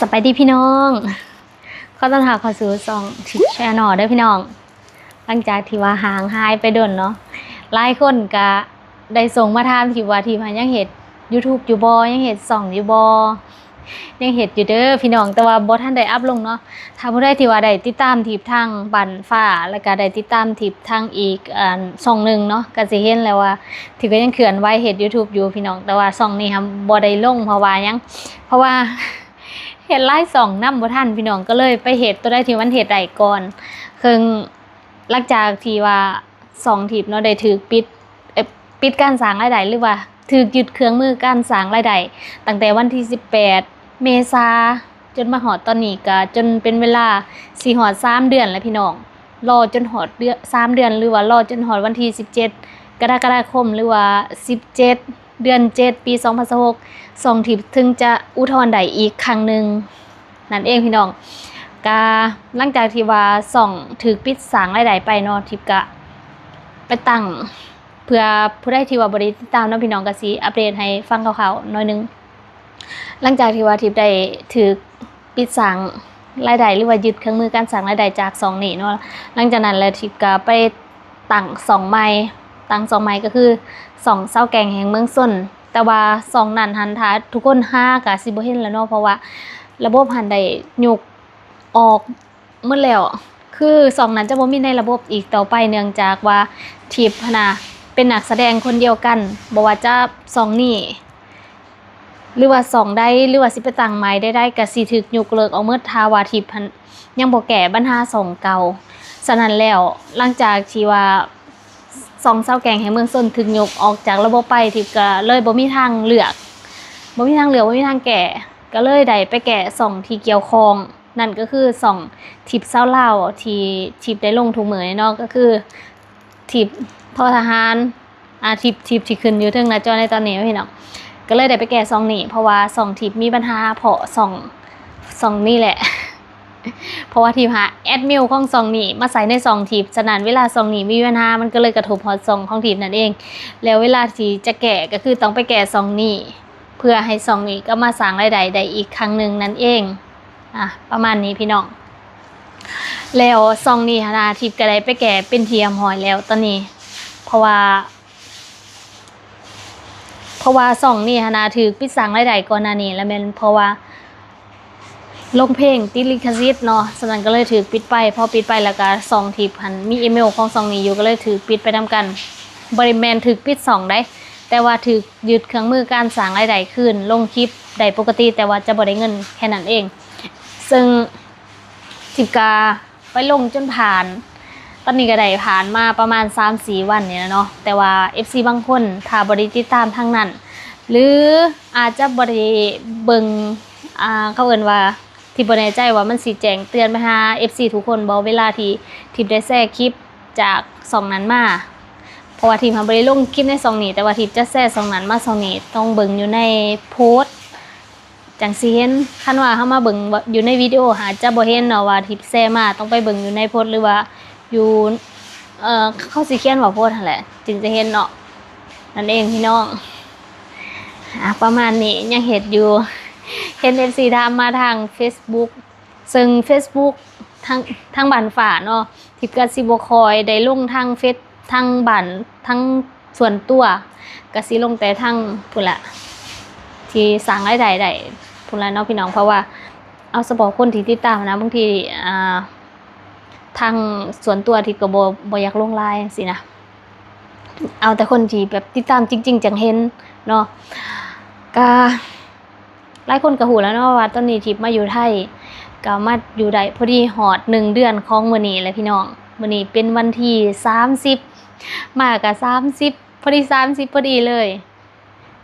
ສະບາຍດີພີ່ນ້ອງ ຂໍຕ້ອນຮັບເຂົ້າສູ່ຊ່ອງທິບແຊນແນວເດີພີ່ນ້ອງ. ຫຼັງຈາກທີ່ວ່າຫ່າງຫາຍໄປດົນເນາະ ຫຼາຍຄົນກະໄດ້ສົ່ງມາຖາມທິບວ່າ ທິບຫາຍັງເຮັດຢູທູບຢູ່ບໍ່ ຍັງເຮັດຊ່ອງຢູ່ບໍ່? ຍັງເຮັດຢູ່ເດີພີ່ນ້ອງ ແຕ່ວ່າບໍ່ທັນໄດ້ອັບລົງເນາະ. ຖ້າຜູ້ໃດທີ່ວ່າໄດ້ຕິດຕາມທິບທາງບ້ານຟ້າ ແລ້ວກະໄດ້ຕິດຕາມທິບທາງອີກ ອັນ ຊ່ອງໜຶ່ງເນາະ ກະຊິເຫັນແລ້ວວ່າ ທິບກະຍັງເຄື່ອນໄຫວເຮັດຢູທູບຢູ່ພີ່ນ້ອງ ແຕ່ວ່າຊ່ອງນີ້ຫັ້ນບໍ່ໄດ້ລົງ ເພາະວ່າຫຍັງ ເພາະວ່າເຮັດຫຼາຍຊ່ອງນຳບໍ່ທັນພີ່ນ້ອງ ກະເລີຍໄປເຮັດໂຕໃດທີ່ມັນເຮັດໄດ້ກ່ອນ. ເຄິ່ງ ຫຼັງຈາກທີ່ວ່າຊ່ອງທິບເນາະໄດ້ຖືກປິດ ເອີ ປິດການສ້າງລາຍໄດ້ ຫຼືວ່າຖືກຍຶດເຄື່ອງມືການສ້າງລາຍໄດ້ ຕັ້ງແຕ່ວັນທີສິບແປດ ເມສາ ຈົນມາຮອດຕອນນີ້ ກະຈົນເປັນເວລາຊິຮອດສາມເດືອນແລ້ວພີ່ນ້ອງ. ລໍຈົນຮອດເດືອນ ສາມເດືອນ ຫຼືວ່າລໍຈົນຮອດວັນທີສິບເຈັດ ກະລະກະດາຄົມ ຫຼືວ່າສິບເຈັດ ເດືອນເຈັດ ປີສອງພັນຊາວຫົກ ຊ່ອງທິບເຖິງຈະອຸທອນໄດ້ອີກຄັ້ງໜຶ່ງນັ້ນເອງພີ່ນ້ອງ. ກະຫຼັງຈາກທີ່ວ່າຊ່ອງຖືກປິດສ້າງລາຍໄດ້ໄປເນາະ ທິບກະໄປຕັ້ງ ເພື່ອຜູ້ໃດທີ່ວ່າບໍ່ໄດ້ຕິດຕາມເນາະ ພີ່ນ້ອງກະຊິອັບເດດໃຫ້ຟັງຄ່າວໆໜ້ອຍໜຶ່ງ. ຫຼັງຈາກທີ່ວ່າທິບໄດ້ຖືກປິດສ້າງລາຍໄດ້ ຫຼືວ່າຍຶດເຄື່ອງມືການສ້າງລາຍໄດ້ຈາກຊ່ອງນີ້ເນາະ ຫຼັງຈາກນັ້ນແລ້ວທິບກະໄປຕັ້ງຊ່ອງໃໝ່ ຕັ້ງຊ່ອງໃໝ່ກະຄືຊ່ອງຊາວແກ່ງແຫ່ງເມືອງຊົນ. ແຕ່ວ່າຊ່ອງນັ້ນຫັ້ນ ຖ້າທຸກຄົນຫາກະຊິບໍ່ເຫັນແລ້ວເນາະ ເພາະວ່າລະບົບຫັ້ນໄດ້ຍົກອອກ ໝົດແລ້ວ ຄືຊ່ອງນັ້ນຈະບໍ່ມີໃນລະບົບອີກຕໍ່ໄປ ເນື່ອງຈາກວ່າທິບຫັ້ນນະເປັນນັກສະແດງຄົນດຽວກັນ ບໍ່ວ່າຈະຊ່ອງນີ້ ຫຼືວ່າຊ່ອງໃດ ຫຼືວ່າຊິໄປຕັ້ງໃໝ່ໃດໆ ກະຊິຖືກຍົກເລີກອອກໝົດ ຖ້າວ່າທິບຫັ້ນຍັງບໍ່ແກ້ບັນຫາຊ່ອງເກົ່າ. ສະນັ້ນແລ້ວ ຫຼັງຈາກທີ່ວ່າ ຊ່ອງຊາວແກ່ງແຫ່ງເມືອງຊົນຖືກຍົກອອກຈາກລະບົບໄປ ທິບກະເລີຍບໍ່ມີທາງເລືອກ ບໍ່ມີທາງເລືອກ ບໍ່ມີທາງແກ້ ກະເລີຍໄດ້ໄປແກ້ຊ່ອງທີ່ກ່ຽວຂ້ອງ ນັ້ນກະຄືຊ່ອງທິບຊາວລາວ ທີ່ທິບໄດ້ລົງທຸກມື້ນີ້ເນາະ ກະຄືທິບ ທໍ ທະຫານ ອາ ທິບ ທິບທີ່ຂຶ້ນຢູ່ເທິງໜ້າຈໍໃນຕອນນີ້ເນາະພີ່ນ້ອງ. ກະເລີຍໄດ້ໄປແກ້ຊ່ອງນີ້ ເພາະວ່າຊ່ອງທິບມີບັນຫາເພາະຊ່ອງ ຊ່ອງນີ້ແຫຼະ ເພາະວ່າທິບຫາແອັດເມວຂອງຊ່ອງນີ້ມາໃສ່ໃນຊ່ອງທິບ ສະນັ້ນເວລາຊ່ອງນີ້ມີບັນຫາ ມັນກະເລີຍກະທົບຮອດຊ່ອງຂອງທິບນັ້ນເອງ. ແລ້ວເວລາທີ່ຈະແກ້ກະຄືຕ້ອງໄປແກ້ຊ່ອງນີ້ ເພື່ອໃຫ້ຊ່ອງນີ້ກັບມາສ້າງລາຍໄດ້ໄດ້ອີກຄັ້ງໜຶ່ງນັ້ນເອງ. ອາ ປະມານນີ້ພີ່ນ້ອງ. ແລ້ວຊ່ອງນີ້ຫັ້ນນະ ທິບກະໄດ້ໄປແກ້ເປັນທີ່ຮຽບຮ້ອຍແລ້ວຕອນນີ້ ເພາະວ່າ ເພາະວ່າຊ່ອງນີ້ຫັ້ນນະຖືກປິດສ້າງລາຍໄດ້ກ່ອນໜ້ານີ້ ລະແມ່ນເພາະວ່າລົງເພງຕິດລິຂະສິດເນາະ ສະນັ້ນກະເລີຍຖືກປິດໄປ. ພໍປິດໄປແລ້ວກະຊ່ອງທິບຫັ້ນມີອີເມວຂອງຊ່ອງນີ້ຢູ່ ກະເລີຍຖືກປິດໄປນຳກັນ. ບໍ່ໄດ້ແມ່ນຖືກປິດຊ່ອງໃດ ແຕ່ວ່າຖືກຍຶດເຄື່ອງມືການສ້າງລາຍໄດ້ຄືນ ລົງຄລິບໄດ້ປົກກະຕິ ແຕ່ວ່າຈະບໍ່ໄດ້ເງິນແຄ່ນັ້ນເອງ. ເຊິ່ງທິບກະ ໄປລົງຈົນຜ່ານ ຕອນນີ້ກະໄດ້ຜ່ານມາປະມານສາມສີ່ວັນນີ້ແຫຼະເນາະ ແຕ່ວ່າເອັຟຊີບາງຄົນຖ້າບໍ່ໄດ້ຕິດຕາມທາງນັ້ນ ຫຼືອາດຈະບໍ່ໄດ້ເບິ່ງ ອາ ເຂົາເອີ້ນວ່າ ທີ່ບໍ່ແນ່ໃຈວ່າມັນຊິແຈ້ງເຕືອນໄປຫາເອັຟຊີທຸກຄົນບໍ່ ເວລາທີ່ທິບໄດ້ແຊຄລິບຈາກຊ່ອງນັ້ນມາ ເພາະວ່າທິບຫາບໍ່ໄດ້ລົງຄລິບໃນຊ່ອງນີ້ ແຕ່ວ່າທິບຈະແຊຊ່ອງນັ້ນມາຊ່ອງນີ້ ຕ້ອງເບິ່ງຢູ່ໃນໂພສ ຈັ່ງຊິເຫັນ. ຄັນວ່າເຮົາມາເບິ່ງຢູ່ໃນວິດີໂອ ອາດຈະບໍ່ເຫັນເນາະວ່າທິບແຊມາ ຕ້ອງໄປເບິ່ງຢູ່ໃນໂພສ ຫຼືວ່າຢູ່ ເອີ ເຂົາຊິຂຽນວ່າໂພສຫັ້ນແຫຼະ ຈຶ່ງຈະເຫັນເນາະ ນັ້ນເອງພີ່ນ້ອງ. ອາ ປະມານນີ້ ຍັງເຮັດຢູ່ ເຫັນເອັຟຊີຖາມມາທາງເຟສບຸກ ເຊິ່ງເຟສບຸກທາງ ທາງບ້ານຟ້າເນາະ ທິບກະຊິບໍ່ຄ່ອຍໄດ້ລົງທາງເຟສ ທາງບ້ານ ທາງສ່ວນຕົວ ກະຊິລົງແຕ່ທາງພຸ້ນລະ ທີ່ສ້າງລາຍໄດ້ໄດ້ພຸ້ນລະເນາະພີ່ນ້ອງ ເພາະວ່າເອົາສະເພາະຄົນທີ່ຕິດຕາມນະ ບາງທີ ອາ ທາງສ່ວນຕົວທິບກະບໍ່ ບໍ່ຢາກລົງຫຼາຍຈັ່ງຊີ້ນະ ເອົາແຕ່ຄົນທີ່ແບບຕິດຕາມຈິງໆ ຈັ່ງເຫັນເນາະ. ກະ ຫຼາຍຄົນກະຮູ້ແລ້ວເນາະວ່າຕອນນີ້ທິບມາຢູ່ໄທ ກະມາຢູ່ໄດ້ພໍດີຮອດໜຶ່ງເດືອນຂອງມື້ນີ້ແຫຼະພີ່ນ້ອງ. ມື້ນີ້ເປັນວັນທີສາມສິບ ມາກະສາມສິບ ພໍດີສາມສິບພໍດີເລີຍ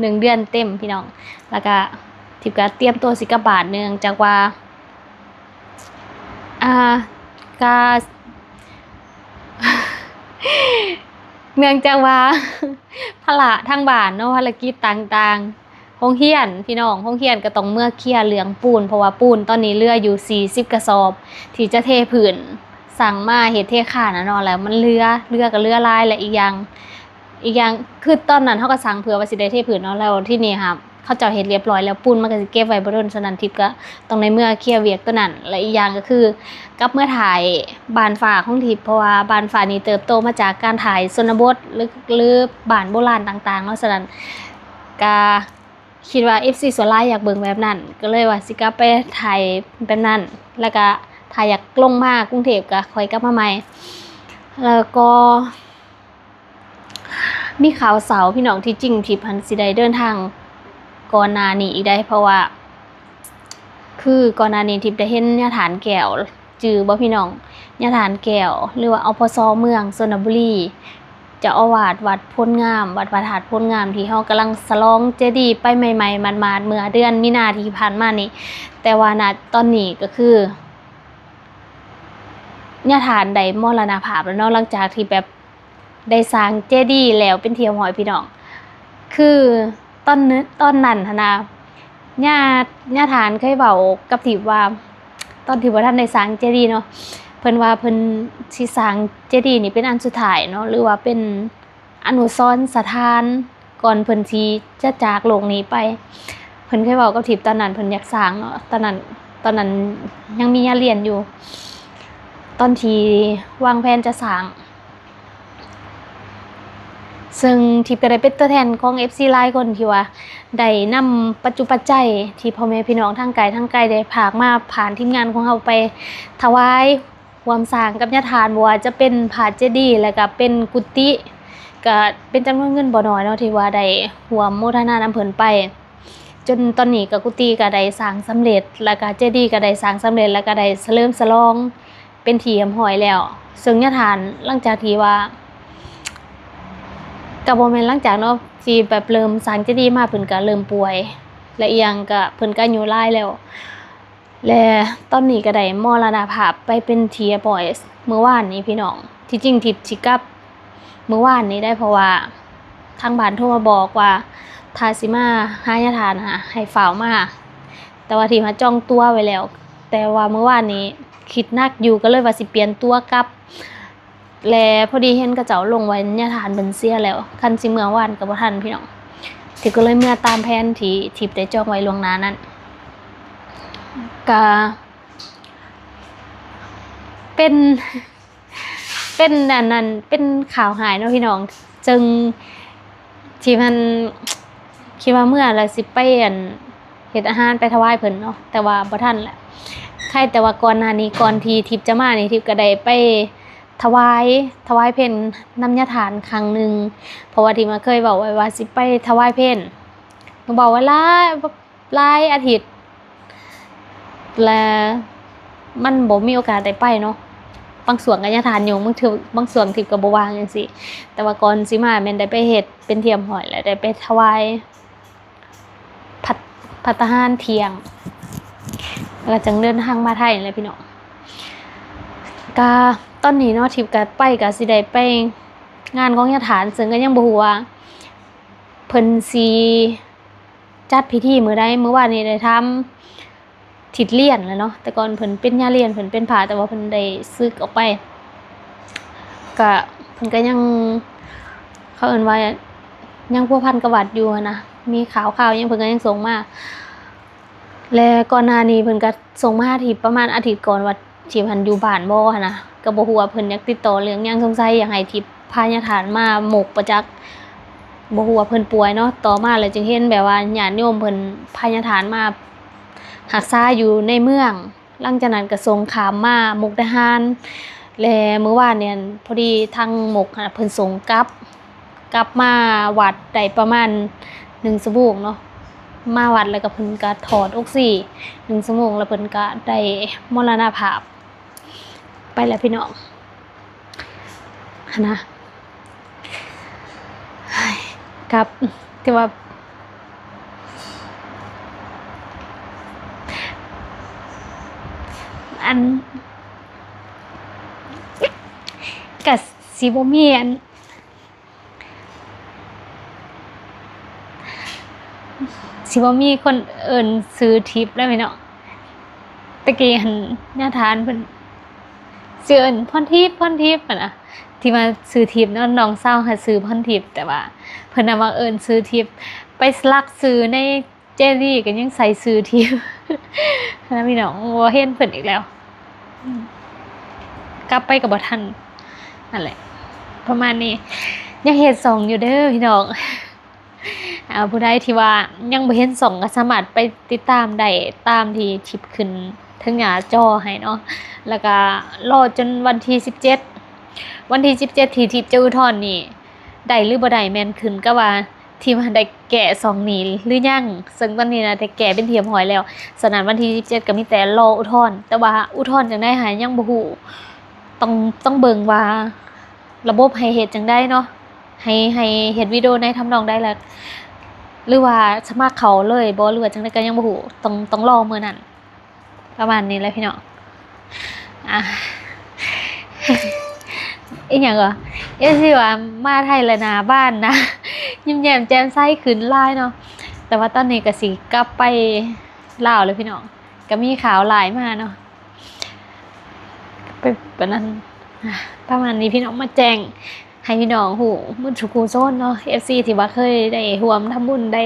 ໜຶ່ງເດືອນເຕັມພີ່ນ້ອງ. ລະກະທິບກະຕຽມຕົວຊິກັບບ້ານ ເນື່ອງຈາກວ່າ ອາ ກະ ເນື່ອງຈາກວ່າພາລະທາງບ້ານເນາະ ພາລະກິດຕ່າງໆ ໂຮງຮຽນພີ່ນ້ອງ ໂຮງຮຽນກະຕ້ອງເມືອເຄຍເລື່ອງປູນ ເພາະວ່າປູນຕອນນີ້ເຫຼືອຢູ່ສີ່ສິບກະສອບ ທີ່ຈະເທພື້ນ ສັ່ງມາເຮັດເທຄານນະເນາະ ແລ້ວມັນເຫຼືອ ເຫຼືອກະເຫຼືອຫຼາຍ ແລະອີກຢ່າງ ອີກຢ່າງຄືຕອນນັ້ນເຮົາກະສັ່ງເພື່ອວ່າຊິໄດ້ເທພື້ນເນາະ ແລ້ວທີນີ້ຫາ ເຂົາເຈົ້າເຮັດລຽບລ້ອຍແລ້ວ ປູນມັນກໍຊິເກັບໄວ້ບໍ່ດົນ. ສະນັ້ນທິບກໍຕ້ອງໄດ້ເມືອເຄຍວຽກໂຕນັ້ນ ແລະ ອີກຢ່າງກໍຄືກັບເມືອຖ່າຍບ້ານຟ້າຂອງທິບ ເພາະວ່າບ້ານຟ້ານີ້ເຕີບໂຕມາຈາກການຖ່າຍຊົນນະບົດ ຫຼື ຫຼື ບ້ານໂບລານຕ່າງໆເນາະ. ສະນັ້ນກໍຄິດວ່າເອັຟຊີສ່ວນຫຼາຍຢາກເບິ່ງແບບນັ້ນ ກໍເລີຍວ່າຊິກັບໄປຖ່າຍແບບນັ້ນ ແລ້ວກໍຖ້າຢາກລົງມາກຸງເທບກໍຄ່ອຍກັບມາໃໝ່. ແລ້ວກໍ ມີຂ່າວເສົ້າພີ່ນ້ອງ ທີ່ຈິງທິບຫັ້ນຊິໄດ້ເດີນທາງກ່ອນໜ້ານີ້ອີກໄດ໋ ເພາະວ່າ ຄືກ່ອນໜ້ານີ້ທິບໄດ້ເຫັນຍາທ່ານແກ້ວ ຈື່ບໍ່ພີ່ນ້ອງ? ຍາທ່ານແກ້ວ ຫຼືວ່າ ອພສ ເມືອງຊົນນະບູລີ ເຈົ້າອາວາດວັດໂພນງາມ ວັດພະທາດໂພນງາມ ທີ່ເຮົາກຳລັງສະຫຼອງເຈດີໄປໃໝ່ໆ ໝາດໆ ເມື່ອເດືອນມີນາທີ່ຜ່ານມານີ້. ແຕ່ວ່ານະຕອນນີ້ກໍຄື ຍາທ່ານໄດ້ມໍລະນະພາບແລ້ວເນາະ ຫຼັງຈາກທີ່ແບບ ໄດ້ສ້າງເຈດີແລ້ວເປັນທີ່ຮຽບຮ້ອຍພີ່ນ້ອງ. ຄືຕອນ ຕອນນັ້ນຫັ້ນນະ ຍາ ຍາທ່ານເຄີຍເວົ້າກັບທິບວ່າ ຕອນທີ່ບໍ່ທັນໄດ້ສ້າງເຈດີເນາະ ເພິ່ນວ່າເພິ່ນຊິສ້າງເຈດີນີ້ເປັນອັນສຸດທ້າຍເນາະ ຫຼືວ່າເປັນອະນຸສອນສະຖານ ກ່ອນເພິ່ນຊິຈະຈາກໂລກນີ້ໄປ. ເພິ່ນເຄີຍເວົ້າກັບທິບຕອນນັ້ນ ເພິ່ນຢາກສ້າງເນາະ ຕອນນັ້ນ ຕອນນັ້ນຍັງມີຍາລຽນຢູ່ ຕອນທີ່ວາງແຜນຈະສ້າງ. ເຊິ່ງທິບກໍໄດ້ເປັນຕົວແທນຂອງເອັຟຊີຫຼາຍຄົນທີ່ວ່າໄດ້ນຳປັດຈຸປັດໄຈທີ່ພໍ່ແມ່ພີ່ນ້ອງທາງໄກທາງໄກໄດ້ພາກມາຜ່ານທີມງານຂອງເຮົາໄປຖວາຍຮ່ວມສ້າງກັບຍາທ່ານ ບໍ່ວ່າຈະເປັນພະເຈດີ ແລ້ວກໍເປັນກຸຕິ ກໍເປັນຈຳນວນເງິນບໍ່ໜ້ອຍເນາະ ທີ່ວ່າໄດ້ຮ່ວມໂມທະນານຳເພິ່ນໄປ. ຈົນຕອນນີ້ກໍກຸຕິກໍໄດ້ສ້າງສຳເລັດ ແລ້ວກໍເຈດີກໍໄດ້ສ້າງສຳເລັດ ແລ້ວກໍໄດ້ສະເຫຼີມສະຫຼອງເປັນທີ່ຮຽບຮ້ອຍແລ້ວ. ເຊິ່ງຍາທ່ານ ຫຼັງຈາກທີ່ວ່າ ກໍບໍ່ແມ່ນຫຼັງຈາກເນາະ ທີ່ແບບເລີ່ມສ້າງເຈດີມາ ເພິ່ນກໍເລີ່ມປ່ວຍ ແລະ ອີກຢ່າງກໍເພິ່ນກໍອາຍຸຫຼາຍແລ້ວ ແລະ ຕອນນີ້ກໍໄດ້ມໍລະນະພາບໄປເປັນທີ່ຮຽບຮ້ອຍມື້ວານນີ້ພີ່ນ້ອງ. ທີ່ຈິງທິບຊິກັບ ມື້ວານນີ້ໄດ໋ ເພາະວ່າທາງບ້ານໂທມາບອກວ່າ ຖ້າຊິມາຫາຍາທ່ານຫາ ໃຫ້ຟ້າວມາ ແຕ່ວ່າທີ່ມາຈອງຕົ໋ວໄວ້ແລ້ວ ແຕ່ວ່າມື້ວານນີ້ຄິດໜັກຢູ່ ກໍເລີຍວ່າຊິປ່ຽນຕົ໋ວກັບ ແລະ ພໍດີເຫັນເຂົາເຈົ້າລົງວ່າຍາທ່ານເພິ່ນເສຍແລ້ວ ຄັນຊິເມືອວານກໍບໍ່ທັນພີ່ນ້ອງ. ທິບກໍເລີຍເມືອຕາມແຜນທີ່ທິບໄດ້ຈອງໄວ້ລ່ວງໜ້ານັ້ນ ກະເປັນ ເປັນອັນນັ້ນ ເປັນຂ່າວຮ້າຍເນາະພີ່ນ້ອງ. ເຊິ່ງທີ່ມັນ ຄິດວ່າເມືອແລ້ວຊິໄປອັນ ເຮັດອາຫານໄປຖວາຍເພິ່ນເນາະ ແຕ່ວ່າບໍ່ທັນແຫຼະ. ໃຄແຕ່ວ່າກ່ອນໜ້ານີ້ ກ່ອນທີ່ທິບຈະມານີ້ ທິບກໍໄດ້ໄປຖວາຍ ຖວາຍເພັນນຳຍາທ່ານຄັ້ງໜຶ່ງ ເພາະວ່າທິບມາເຄີຍເວົ້າໄວ້ວ່າຊິໄປຖວາຍເພັນ ເວົ້າໄວ້ຫຼາຍ ຫຼາຍອາທິດ ແລະ ມັນບໍ່ມີໂອກາດໄດ້ໄປເນາະ. ບາງຊ່ວງກໍຍາທ່ານຫຍຸ້ງ ບາງເທື່ອ ບາງຊ່ວງທິບກໍບໍ່ວ່າງຈັ່ງຊີ້ ແຕ່ວ່າກ່ອນຊິມາແມ່ນໄດ້ໄປເຮັດເປັນທີ່ຮຽບຮ້ອຍ ແລະ ໄດ້ໄປຖວາຍພັດ ພັດຕາຫານທ່ຽງ ແລ້ວກໍຈຶ່ງເດີນທາງມາໄທນີ້ແຫຼະພີ່ນ້ອງ. ກະຕອນນີ້ເນາະ ທິບກະໄປ ກະຊິໄດ້ໄປງານຂອງຍາທ່ານ ເຊິ່ງກໍຍັງບໍ່ຮູ້ວ່າເພິ່ນຊິ ຈັດພິທີມື້ໃດ. ມື້ວານນີ້ໄດ້ຖາມທິດລຽນແລ້ວເນາະ ແຕ່ກ່ອນເພິ່ນເປັນຍາລຽນ ເພິ່ນເປັນພະ ແຕ່ວ່າເພິ່ນໄດ້ສຶກອອກໄປ ກະເພິ່ນກໍຍັງ ເຂົາເອີ້ນວ່າຍັງພົວພັນກັບວັດຢູ່ຫັ້ນນະ ມີຂ່າວຄາວຫຍັງເພິ່ນກໍຍັງສົ່ງມາ. ແລະ ກ່ອນໜ້ານີ້ເພິ່ນກໍສົ່ງມາໃຫ້ທິບປະມານອາທິດກ່ອນວ່າ ທີ່ເພິ່ນຢູ່ບ້ານບໍ່ຫັ້ນນະ ກໍບໍ່ຮູ້ວ່າເພິ່ນຢາກຕິດຕໍ່ເລື່ອງຫຍັງ ສົງໄສຢາກໃຫ້ທິບພາຍາທ່ານມາໝົກປະຈັກ ບໍ່ຮູ້ວ່າເພິ່ນປ່ວຍເນາະ. ຕໍ່ມາແລ້ວຈຶ່ງເຫັນແບບວ່າຍາດໂຍມເພິ່ນພາຍາທ່ານມາຮັກສາຢູ່ໃນເມືອງ ຫຼັງຈາກນັ້ນກໍສົ່ງຂ້າມມາມຸກດາຫານ ແລະ ມື້ວານນີ້ ພໍດີທາງມຸກຫັ້ນນະ ເພິ່ນສົ່ງກັບ ກັບມາວັດໄດ້ປະມານໜຶ່ງຊົ່ວໂມງເນາະ ມາວັດແລ້ວກໍເພິ່ນກໍຖອດອົກຊີໜຶ່ງຊົ່ວໂມງ ແລ້ວເພິ່ນກໍໄດ້ມໍລະນະພາບໄປແລ້ວພີ່ນ້ອງ ຫັ້ນນະ. ກັບ ຖືວ່າ ອັນ ກະຊິບໍ່ມີອັນ ຊິບໍ່ມີຄົນເອີ້ນຊື່ທິບແລ້ວແມ່ນເນາະ. ແຕ່ກີ້ຫັ້ນຍາທ່ານເພິ່ນຊິເອີ້ນພອນທິບ ພອນທິບຫັ້ນນະ ທີ່ວ່າຊື່ທິບເນາະ ນ້ອງສາວຫັ້ນຊື່ພອນທິບ ແຕ່ວ່າເພິ່ນນະມັກເອີ້ນຊື່ທິບ. ໄປສະຫຼັກຊື່ໃນເຈດີກໍຍັງໃສ່ຊື່ທີມ ນະພີ່ນ້ອງ ບໍ່ເຫັນເພິ່ນອີກແລ້ວ ອືມ ກັບໄປກໍບໍ່ທັນ ນັ້ນແຫຼະ ປະມານນີ້ ຍັງເຮັດຊ່ອງຢູ່ເດີພີ່ນ້ອງ. ອ່າ ຜູ້ໃດທີ່ວ່າຍັງບໍ່ເຫັນຊ່ອງກໍສາມາດໄປຕິດຕາມໄດ້ຕາມທີ່ທິບຂຶ້ນເທິງໜ້າຈໍໃຫ້ເນາະ ແລ້ວກໍລໍຈົນວັນທີສິບເຈັດ ວັນທີສິບເຈັດທີ່ທິບຈະອຸທອນນີ້ ໄດ້ຫຼືບໍ່ໄດ້ແມ່ນຂຶ້ນກັບວ່າທີມຫັ້ນໄດ້ແກ້ຊ່ອງນີ້ຫຼືຍັງ ເຊິ່ງຕອນນີ້ນະໄດ້ແກ້ເປັນທີ່ຮຽບຮ້ອຍແລ້ວ. ສະນັ້ນວັນທີສິບເຈັດກໍມີແຕ່ລໍອຸທອນ ແຕ່ວ່າອຸທອນຈັ່ງໃດຫັ້ນຍັງບໍ່ຮູ້ ຕ້ອງ ຕ້ອງເບິ່ງວ່າລະບົບໃຫ້ເຮັດຈັ່ງໃດເນາະ ໃຫ້ ໃຫ້ເຮັດວິດີໂອໃນທຳນອງໃດ ແລະ ຫຼືວ່າສະໝັກເຂົ້າເລີຍບໍ່ ຫຼືວ່າຈັ່ງໃດກໍຍັງບໍ່ຮູ້ ຕ້ອງ ຕ້ອງລໍມື້ນັ້ນ ປະມານນີ້ແຫຼະພີ່ນ້ອງ. ອ່າ ອີຫຍັງວະ ເອັຟຊີ ວ່າມາໄທແລ້ວໜ້າບານນະ ຍິ້ມແຍ້ມແຈ່ມໃສຂຶ້ນຫຼາຍເນາະ ແຕ່ວ່າຕອນນີ້ກໍຊິກັບໄປລາວແລ້ວພີ່ນ້ອງ ກໍມີຂ່າວຫຼາຍມາເນາະ ເປັນປານນັ້ນ ປະມານນີ້ພີ່ນ້ອງ ມາແຈ້ງໃຫ້ພີ່ນ້ອງຮູ້ໝົດທຸກຜູ້ຊົນເນາະ ເອັຟຊີ ທີ່ວ່າເຄີຍໄດ້ຮ່ວມທຳບຸນ ໄດ້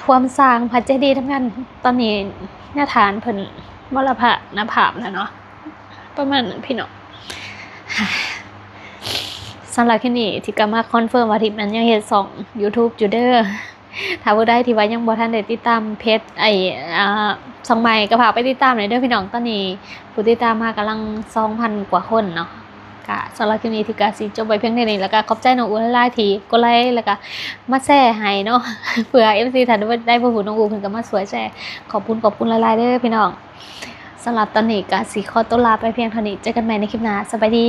ຮ່ວມສ້າງພະເຈດີນຳກັນ ຕອນນີ້ຍາຖານເພິ່ນມໍລະພະນະພາບແລ້ວເນາະ ປະມານນັ້ນພີ່ນ້ອງ. ສຳລັບຄລິບນີ້ທີ່ກະມາຄອນເຟີມວ່າທິບນັ້ນຍັງເຮັດຊ່ອງຢູທູບຢູ່ເດີ ຖ້າຜູ້ໃດທີ່ວ່າຍັງບໍ່ທັນໄດ້ຕິດຕາມເພຈ ໄອ້ ອ່າ ຊ່ອງໃໝ່ກໍຝາກໄປຕິດຕາມແດ່ເດີພີ່ນ້ອງ ຕອນນີ້ຜູ້ຕິດຕາມມາກຳລັງສອງພັນກວ່າຄົນເນາະ. ກະສຳລັບຄລິບນີ້ຖືກະຊິຈົບໄວ້ພຽງເທົ່ານີ້ ແລ້ວກະຂອບໃຈນ້ອງອູຫຼາຍໆທີ່ກົດໄລ ແລ້ວກະມາແຊໃຫ້ເນາະ ເພື່ອເອັຟຊີ ທ່ານໃດບໍ່ຮູ້ ນ້ອງອູເພິ່ນກະມາຊ່ວຍແຊ ຂອບຄຸນ ຂອບຄຸນຫຼາຍໆເດີພີ່ນ້ອງ. ສຳລັບຕອນນີ້ກະຊິຂໍຕົວລາໄປພຽງເທົ່ານີ້ ເຈີກັນໃໝ່ໃນຄລິບໜ້າ ສະບາຍດີ.